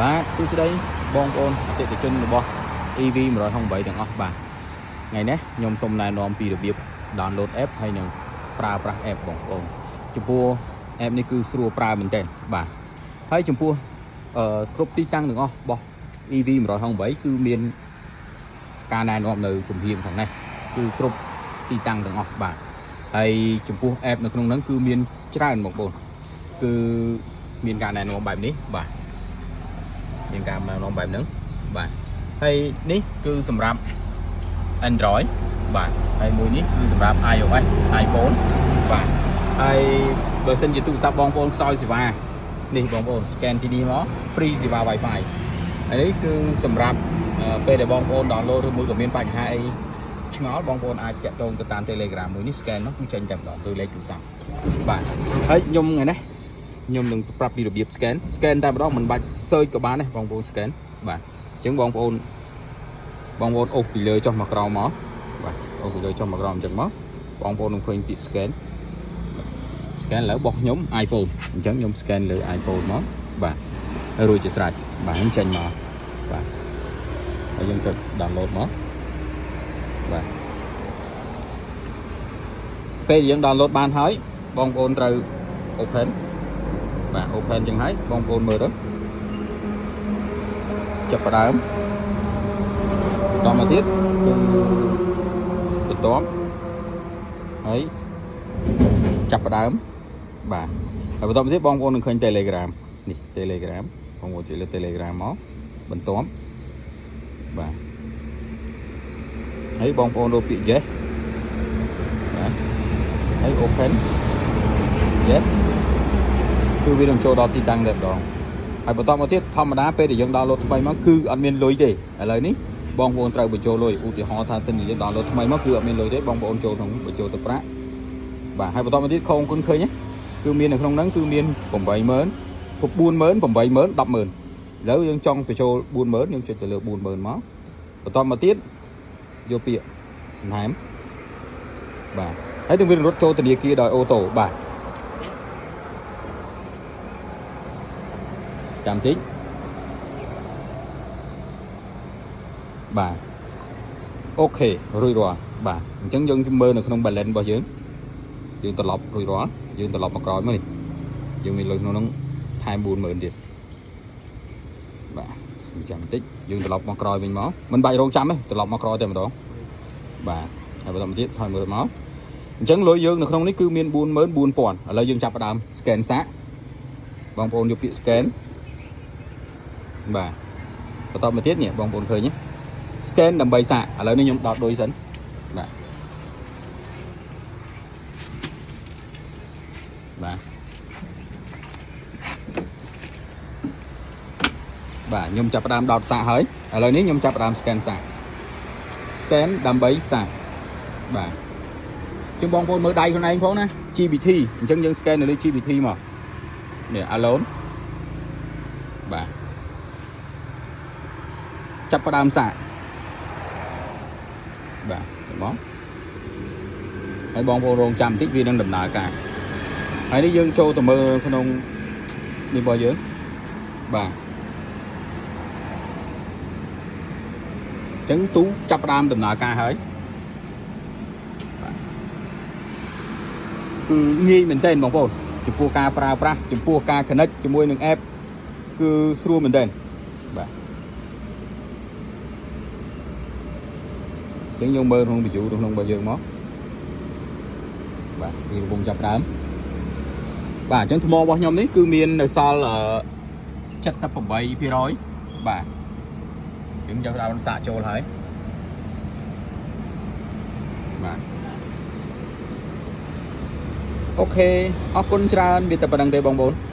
បាទសួស្តីបងប្អូនអតិថិជនរបស់ EV 168ទាំងអស់បាទថ្ងៃនេះខ្ញុំសូមណែនាំពីរបៀប download app ហើយនិងប្រើប្រាស់ app បងប្អូនចំពោះ app នេះគឺស្រួលប្រើមែនទែនបាទហើយចំពោះគ្រប់ទីតាំងទាំងអស់របស់ EV 168គឺមានការណែនាំនៅជំហានខាងនេះគឺគ្រប់ទីតាំងទាំងអស់បាទហើយចំពោះ app នៅក្នុងហ្នឹងគឺមានច្រើនបងប្អូនគឺមានការណែនាំបែបនេះបាទ មានការណែនាំបែបហ្នឹងបាទហើយនេះគឺសម្រាប់ Android បាទហើយមួយនេះគឺសម្រាប់ iOS iPhone បាទហើយបើសិនជាទូរស័ព្ទបងប្អូនខ្សោយសេវានេះបងប្អូន scan ទីនេះមក free សេវា Wi-Fi ហើយនេះគឺសម្រាប់ពេលដែលបងប្អូន download ឬមួយក៏មានបញ្ហាអីឆ្ងល់បងប្អូនអាចតាក់ទងទៅតាម Telegram មួយនេះ scan នោះគឺចេញតែម្ដងឬលេខទូរស័ព្ទបាទហើយខ្ញុំថ្ងៃនេះខ្ញុំនឹងប្រាប់ពីរបៀប scan scan តែម្ដងមិនបាច់ search ក៏បានដែរបងប្អូន scan បាទអញ្ចឹងបងប្អូនបងប្អូនអូសពីលើចុះមកក្រោមមកបាទអូសពីលើចុះមកក្រោមអញ្ចឹងមកបងប្អូននឹងឃើញពាក្យ scan scan ឥឡូវរបស់ខ្ញុំ iPhone អញ្ចឹងខ្ញុំ scan លើ iPhone មកបាទហើយរួចជាស្រេចបាទខ្ញុំចេញមកបាទហើយយើងចុច download មកបាទពេលយើង download បានហើយបងប្អូនត្រូវ open បាទ open ចឹងហើយបងប្អូនមើលទៅចាប់ផ្ដើមបន្តមកទៀតគឺបន្ទាប់ហើយចាប់ផ្ដើមបាទហើយបន្តមកទៀតបងប្អូននឹងឃើញ Telegram នេះ Telegram បងប្អូនចុចលើ Telegram មកបន្ទាប់បាទហើយបងប្អូនរកពាក្យ yes បាទហើយ open yes គឺវានឹងចូលដល់ទីតាំងតែម្ដងហើយបន្តមកទៀតធម្មតាពេលដែលយើង download ថ្មីមកគឺអត់មានលុយទេឥឡូវនេះបងប្អូនត្រូវបញ្ចូលលុយឧទាហរណ៍ថាសិនជាយើង download ថ្មីមកគឺអត់មានលុយទេបងប្អូនចូលក្នុងបញ្ចូលទៅប្រាក់បាទហើយបន្តមកទៀតខងគុណឃើញទេគឺមាននៅក្នុងហ្នឹងគឺមាន80000 90000 80000 100,000ឥឡូវយើងចង់បញ្ចូល40000យើងចុចទៅលើ40000មកបន្តមកទៀតយកពាក្យបន្ថែមបាទហើយនឹងវានឹងរត់ចូលធនាគារដោយ auto បាទចាំតិចបាទ OK រួចរាល់បាទអញ្ចឹងយើងមើលនៅក្នុង balance របស់យើងយើងត្រឡប់រួចរាល់យើងត្រឡប់មកក្រោយមកនេះយើងមានលុយក្នុងហ្នឹងថែម40000ទៀតបាទចាំតិចយើងត្រឡប់មកក្រោយវិញមកមិនបាច់រងចាំទេត្រឡប់មកក្រោយតែម្ដងបាទហើយបន្តមកទៀតថយមើលមកអញ្ចឹងលុយយើងនៅក្នុងនេះគឺមាន44000ឥឡូវយើងចាប់ផ្ដើម scan សាកបងប្អូនយកពាក្យ scan បាទបន្តមកទៀតនេះបងប្អូនឃើញទេ scan ដើម្បីសាកឥឡូវនេះខ្ញុំដោតដូចសិនបាទបាទបាទខ្ញុំចាប់ផ្ដើមដោតសាកហើយឥឡូវនេះខ្ញុំចាប់ផ្ដើម scan សាក scan ដើម្បីសាកបាទជុំបងប្អូនមើលដៃខ្លួនឯងផងណា GPT អញ្ចឹងយើង scan នៅលើ GPT មកនេះ alone បាទចាប់ផ្ដើមសាកបាទបងហើយបងប្អូនរងចាំបន្តិចវានឹងដំណើរការហើយនេះយើងចូលទៅមើលក្នុងនេះរបស់យើងបាទអញ្ចឹងទូចាប់ផ្ដើមដំណើរការហើយបាទគឺងាយមែនទែនបងប្អូនចំពោះការប្រើប្រាស់ចំពោះការ connect ជាមួយនឹង app គឺស្រួលមែនទែនបាទអញ្ចឹងយើងមើលក្នុង view ក្នុងរបស់យើងមកបាទវាកំពុងចាប់ផ្ដើមបាទអញ្ចឹងថ្មរបស់ខ្ញុំនេះគឺមាននៅសល់78%បាទអញ្ចឹងចាប់ផ្ដើមសាកចូលហើយបាទ OK អរគុណច្រើនមានតែប៉ុណ្្នឹងទេបងប្អូន។